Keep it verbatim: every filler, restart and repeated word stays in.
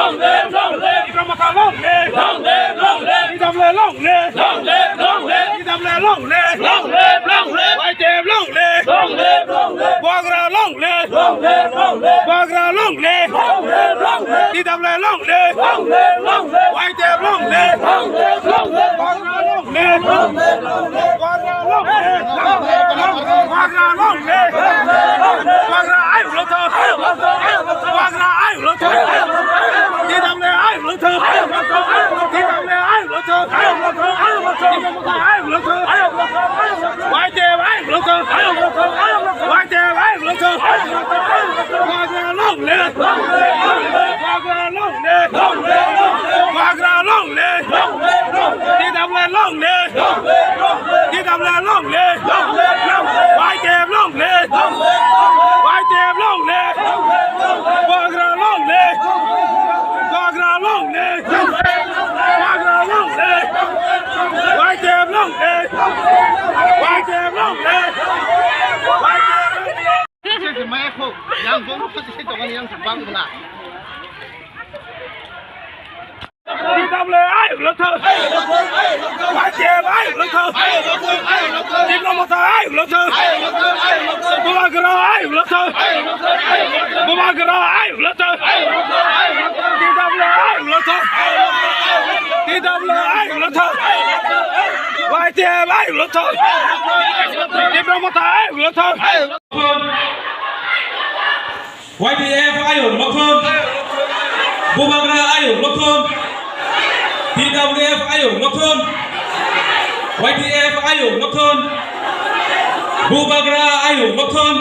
Long live, long live. Tipra Motha long live. Long live, long live. T W A long live. Long live, long live. T W A long live. Long live, long live. Y T F long live. Long live, long live. Bubagra long live. Long live, long live. Bubagra long live. Long live, long live. T W A long live. Long live, long live. Y T F long live. Long live, long live. Bubagra long live. Long live, long live. Bubagra long live. Bubagra long live. Bubagra ayuk long thung. Bubagra ayuk long thung. T W A ayuk long thung. T W A ayuk long thung. T W A ayuk long thung. Y T F ayuk long thung. Y T F ayuk long thung. Bubagra long live. Bubagra long live. Bubagra long live. T W A long live. T W A long live. Y T F long live. Y T F long live. Bubagra long live. Bubagra long live. Bubagra long live. Y T F long live. Y T F long live. Y T F long live. T W A ayuk long thung. Y T F ayuk long thung. Tipra Motha ayuk long thung. Bubagra ayuk long thung. Bubagra ayuk long thung. T W A ayuk long thung. T W A ayuk long thung. Y T F ayuk long thung. Tipra Motha ayuk long thung. Y T F ayuk long thung. Bubagra ayuk long thung. T W F ayuk long thung. Y T F ayuk long thung. Bubagra ayuk long thung.